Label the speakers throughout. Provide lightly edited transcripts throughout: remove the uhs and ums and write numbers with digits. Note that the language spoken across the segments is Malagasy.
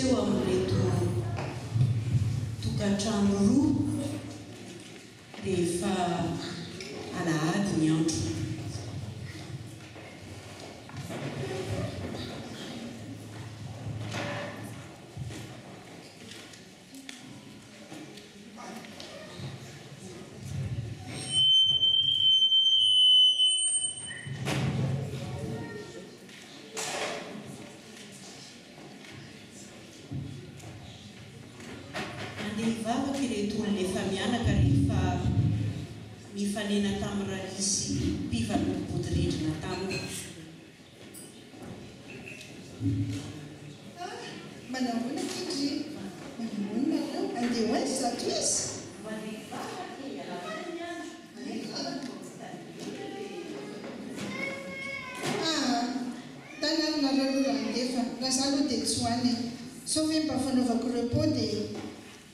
Speaker 1: miseho amin'ireto tokantrano roa rehefa alahady ny andro. Nandeha hivavaka ireto olona efa-mianaka rehefa nifanena tamin'i Ralisy mpivanolo-bodirindrina taminy.
Speaker 2: Ah! Manahoana akia ndry? Manahoana nareo? Andeha ho aiza izato izy?
Speaker 1: Mandeha hivavaka e! Alahady ny andro. Andeha hivavaka vao tsy tadidiko e!
Speaker 2: Ah! Tany ary nareo aloha raha andeha fa raha za aloha dia tsy ho any e! Sao ve mba fanaovako repos dia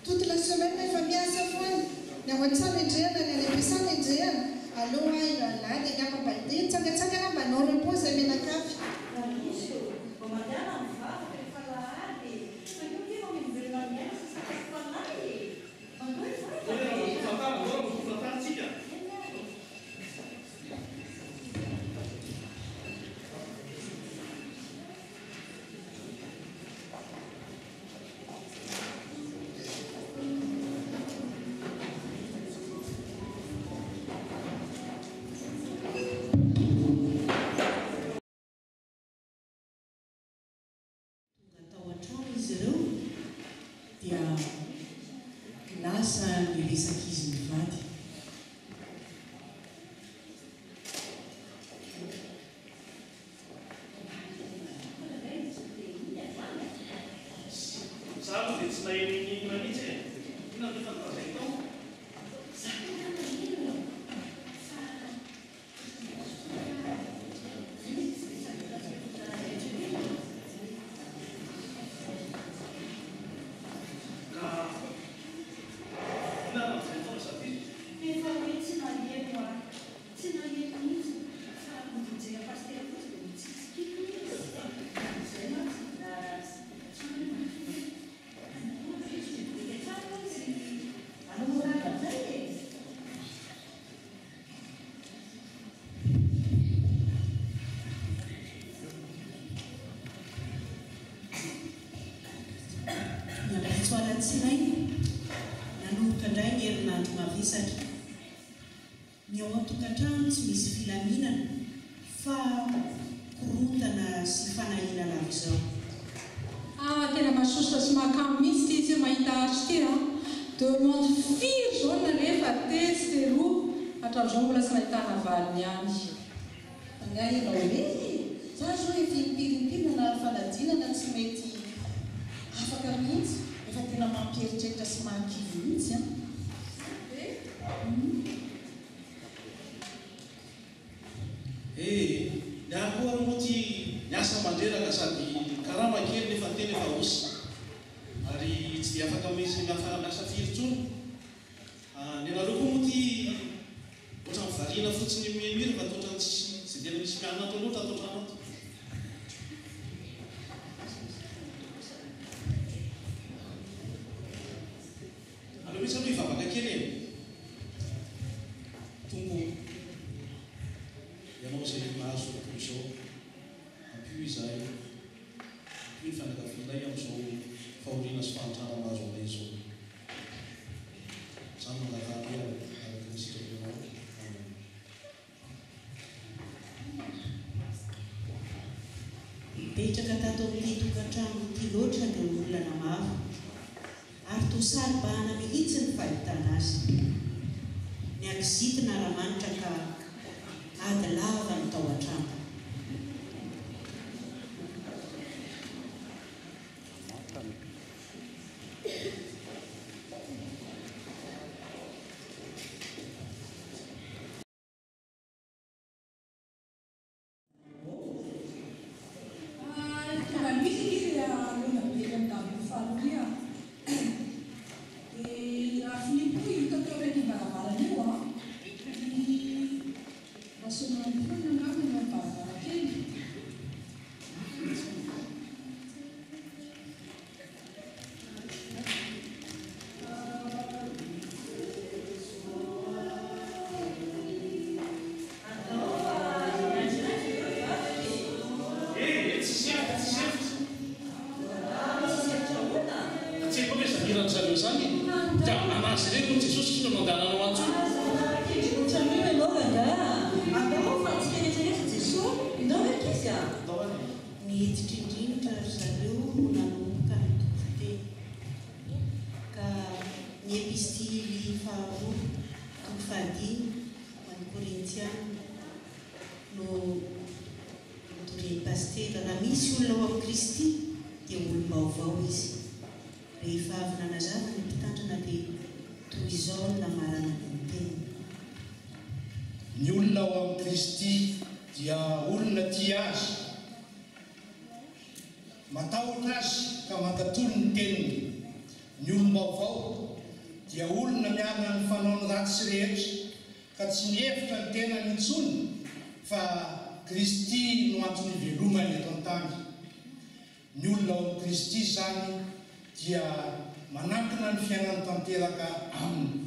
Speaker 2: Toute la semaine efa miasa foana, ny ao an-trano enjehana, ny any am-piasana enjehana, aleo aho rahalahy dia angamba mba handeha hitsangatsangana mba hanao repos izay mianakavy.
Speaker 1: Ralisy ô, mba mandehana mivavaka rehefa alahady e! Fa io ange mamelombelona ny aina sy sakafo fanahy e! Mandao hivavaka e! Eny ary e! Tonga tao an-trano izy ireo dia lasa niresaka izy mivady.
Speaker 3: Za aloha dia tsy naheno iniinona mihitsy e! Inona no efa nolazainy tao?
Speaker 1: Za koa angamba mino fa
Speaker 3: Ka inona no lazainy tao ry Zafy?
Speaker 4: Efa hoe tsy naheno ahy. Tsy naheno mihitsy fa nijery pasitera fotsiny dia nitsikitsikiana izy. Izay mantsy tsy hoe matoa hoe matoa ve izy dia midika tsara izy hanao morale amin'izay e!
Speaker 1: Ny ampitso alatsinainy, nanomboka indray ny herinandro mavesatra. Ny ao an-tokantrano tsy misy filaminana fa korontana sy fanahiana lava izao.
Speaker 5: Ah tena masosotra sy mahakamo mihitsy ity tsy mahita azy ity an! Demande firy izao no nalefa tetsy teroa hatramin'izao mbola tsy nahitana valiny ihany.
Speaker 6: Angaha ianao hoe za zao efa impiry impiry nanala fanadinana tsy mety afaka mihitsy, efa tena mampieritreritra sy mahakivy mihitsy an. Humm.
Speaker 3: Eh! Ny ahy koa ary moa ty ny asa mandreraka sady karama kely nefa ny tena efa osa ary tsy dia afaka misy miasa firy intsony. Ny anareo koa moa ty ohatran'ny variana fotsiny mihaino hira fa toa ohatran'ny tsisy tsy dia misy mianina ato loatra ato an-trano ato. Aleo mihitsy aloha hivavaka kely e! Tompo o, Ianao izay nahazo izao tontolo izao, ampio izahay, ampio ny fianakavianay amin'izao fahoriana sy fahantrana mahazo anay izao. Izany no angatahanay araka ny sitraponao. Amen.
Speaker 1: Nipetraka tato amin'ity tokantrano ity loatra ireo olona namavo, ary toa saro-bahana mihitsy ny fahitana azy. Ny ankizitina Ramanitra ka ady lava ny tao an-trano.
Speaker 5: Tonga mihitsy akia le alona be ry amin'i faharoa ry a! Dia i Rafilipo koa hita teo akaikin'ny varavarana io an! I Rasoanampoina angamba no eo amin'ny varavarana.
Speaker 3: izany e! Dia anazy irery hono Jesosy inona no andehananao any intsony?
Speaker 4: Aza kendry ohatran'io ianao rangahy a! Andao fa antsika rehetra rehetra Jesoa, ndao ry ankizy a!
Speaker 3: Ndao ary e!
Speaker 1: Niditra indrindra ry zareo no nanomboka nitory teny. Ka ny epistily faharoa toko fahadimy ho an'ny Korintiana no notorian'i Pasitera. Raha misy olona ao amin'i Kristy dia olom-baovao izy. Rehefa avy nanazava ny mpitandrina dia toy izao no namaranany ny teniny.
Speaker 7: Ny olona ao amin'i Kristy dia olona tia Azy, matahotra Azy ka mankatò ny teniny. Ny olom-baovao dia olona miala ny fanaony ratsy rehetra ka tsy mihevitra ny tenany intsony fa Kristy no antony ivelomany eto an-tany. Ny olona ao amin'i Kristy izany dia manankina ny fiainany tanteraka Aminy.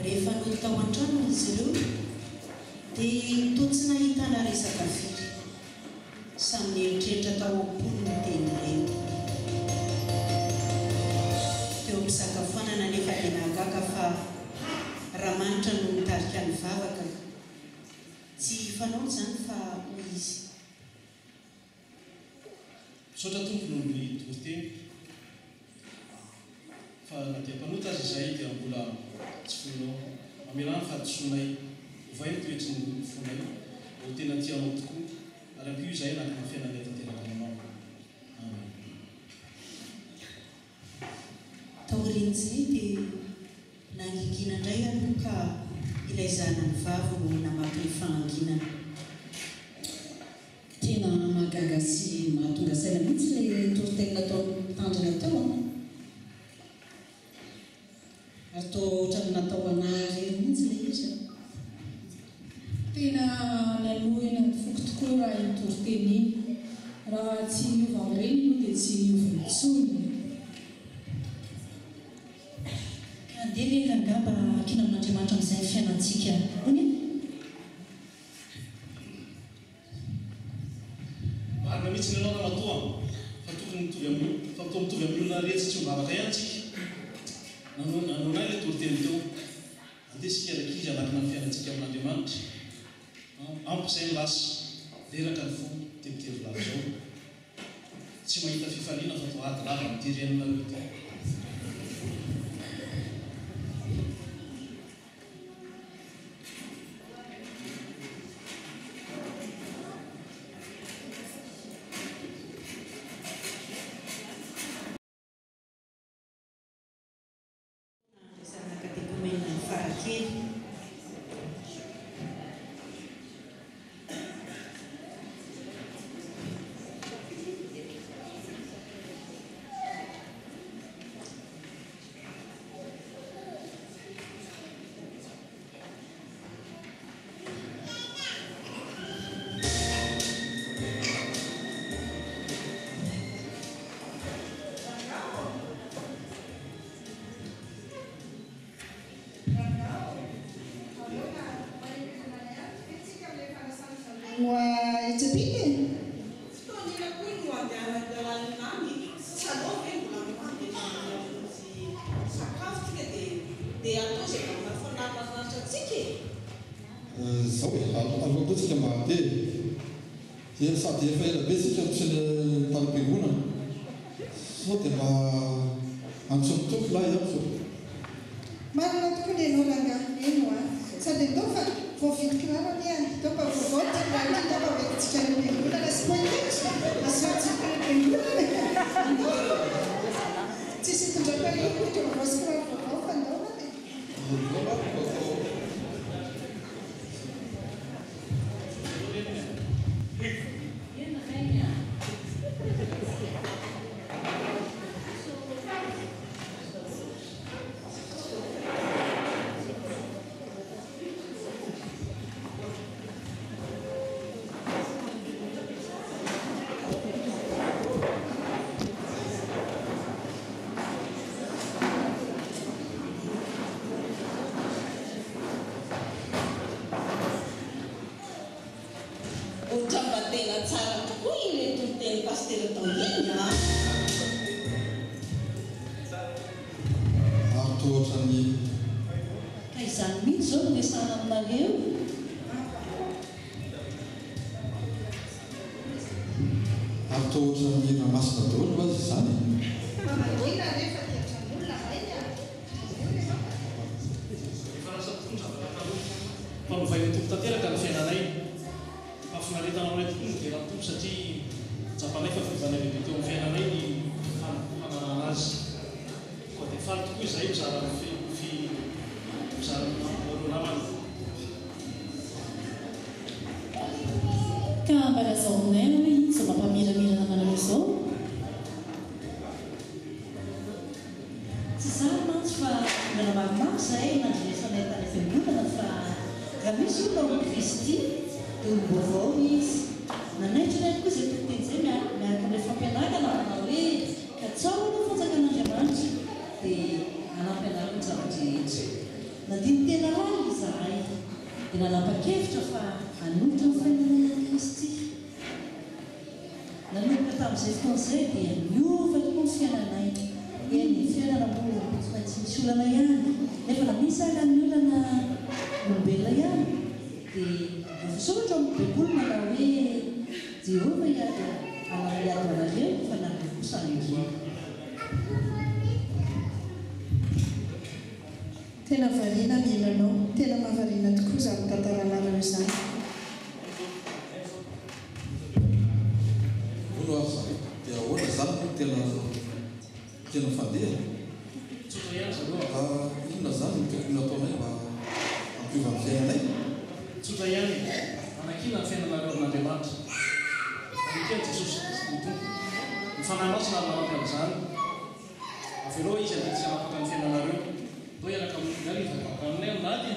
Speaker 1: Rehefa nody tao an-tranony izy ireo, dia toa tsy nahitana resaka firy. Samy nieritreritra tao am-pony ny teny ireny. Teo am-pisakafoanana anefa dia nahagaga fa Ramanitra no nitarika ny vavaka. Tsy fanaony izany fa hoy izy.
Speaker 3: Misaotra Tompo noho ny toriteny fa na dia mpanota aza izahay dia mbola tsy foinao. Mamelà ny fahadisoanay, ovay ny toetry ny fonay mba ho tena tia Anao tokoa ary ampio izahay hanakana fiainanay tanteraka aminao. Amen.
Speaker 1: Taorian'izay dia nangingina indray aloha ka ilay zanany vavy no namaky ny fahanginana.
Speaker 6: Tena mahagaga sy mahatonga saina mihitsy ilay toriteny nataon'ny mpitandrina teo an! Ary toa ohatran'ny natao anah irery mihitsy ilay izy an!
Speaker 5: Tena nanohina ny foko tokoa raha iny toriteny iny. Raha tsy hiova amin'ireny aloha dia tsy hiova intsony.
Speaker 4: Ka andeha ve rangahy mba hakiana amin'Andriamanitra amin'izay ny fiainantsika hono e?
Speaker 3: Marina mihitsy ny anao ramatoa fa tokony mitovy amin'ny fa toa mitovy amin'ny olona rehetra tsy mivavaka ihany tsika. Nanoana ahy ilay toriteny teo. Andeha isika rankizy hanakina ny fiainantsika amin'Andriamanitra. Ampy izay ny lasa. Reraka ny fo tebiteby lava izao. Tsy mahita fifaliana fa toa ady lava amin'ity reninareo ity.
Speaker 1: Nandraisana katekomena ny farakely.
Speaker 2: Ho etsy ampita e!
Speaker 8: Fotoana inona koa no andehanan'ny lalina any? Tsy aleo ve mbola mandeha mamonjy sakafo tsika dia dia atao izay mba mahafinaritra antsika e!
Speaker 9: Zao e, aleo aloha tsika mba handeha e. Ela sady efa ela be tsika no tsy tany am-piangonana. Sao dia mba antsoin'ny Tompo lahy aho zao.
Speaker 2: Marina tokoa ny anao rangahy, eny hoa. Sady andao fa vao vidy kiraro anie aho, ndao mba vaovao ity kiraro ity, ndao mba hoentintsika any am-piangonana sy poketra, asehontsika any am-piangonana e. Andao. Tsisy hitondrako an'io poketra vaovao sy kiraro vaovao fa ndao ary e.
Speaker 9: Ndao ary mba atao.
Speaker 6: Ohatran'ny mba tena tsara tokoa iny toriteny Pasitera tao iny an!
Speaker 9: Ary toa ohatran'ny.
Speaker 4: Ka izany mihitsy izao no resahana aminareo.
Speaker 9: Ary toa ohatran'ny hira masina daholo va izany e?
Speaker 2: Fa mangina re fa tia tran'olona hay a! Jereo ianao ka.
Speaker 3: Efa lasa tokoa ny zavatra taloha. Fa novain'ny Tompo tanteraka ny fiainanay. Fahafinaretana ho anay tokoa ny midera ny Tompo satria tsapanay fa fiovana lehibe teo amin'ny fiainanay ny fanarahana Azy. Koa dia faly tokoa izahay mizara ny fi mizara ny aminareo namana.
Speaker 10: Ka mba lazao aminay hoe inona izao mampamiramirana anareo izao?
Speaker 4: Tsy izany mantsy fa olana maromaro izahay nandrenesanay tany am-piangonana fa raha misy olona ao amin'i Kristy dia olom-baovao izy. Nanaitra anay tokoa izay toriteny izay miaraka amin'ilay fampianarana manao hoe katsaho aloha ny fanjakan'Andriamanitra dia hanampy anareo ny zava-drehetra. Nandini-tena lalina izahay dia nanapa-kevitra fa hanolotra ny fainanay an'i Kristy. Nanomboka tamin'izay fotoana izay dia niova tokoa ny fiainanay. Eny, ny fiainana moa tsy maintsy misy olana ihany, nefa na misy ara ny olana olombelona ihany, dia voasoratra ao amin'ny Baiboly manao hoe, Jehovah hiady hanao hiady ho anareo, fa nareo kosa hangina.
Speaker 2: Tena variana mino anao. Tena mahavariana tokoa izany tantaranareo izany.
Speaker 9: Hono ary zareo, dia ahoana izany no tena tena fandeha?
Speaker 3: Tsotra ihany zareo a.
Speaker 9: Ah, inona izany no tokony hataonay mba hampiova ny fiainanay?
Speaker 3: Tsotra ihany e. Manakiana ny fiainanareo amin'Andriamanitra. Manekena an'i Jesosy ho Tompo. Ny Fanahy Masina no manampy amin'izany. Avelao izy handidy sy hanapaka ny fiainanareo. Ndao hiaraka amin'ny Tompo ihany hivavaka aminay amin'ady e.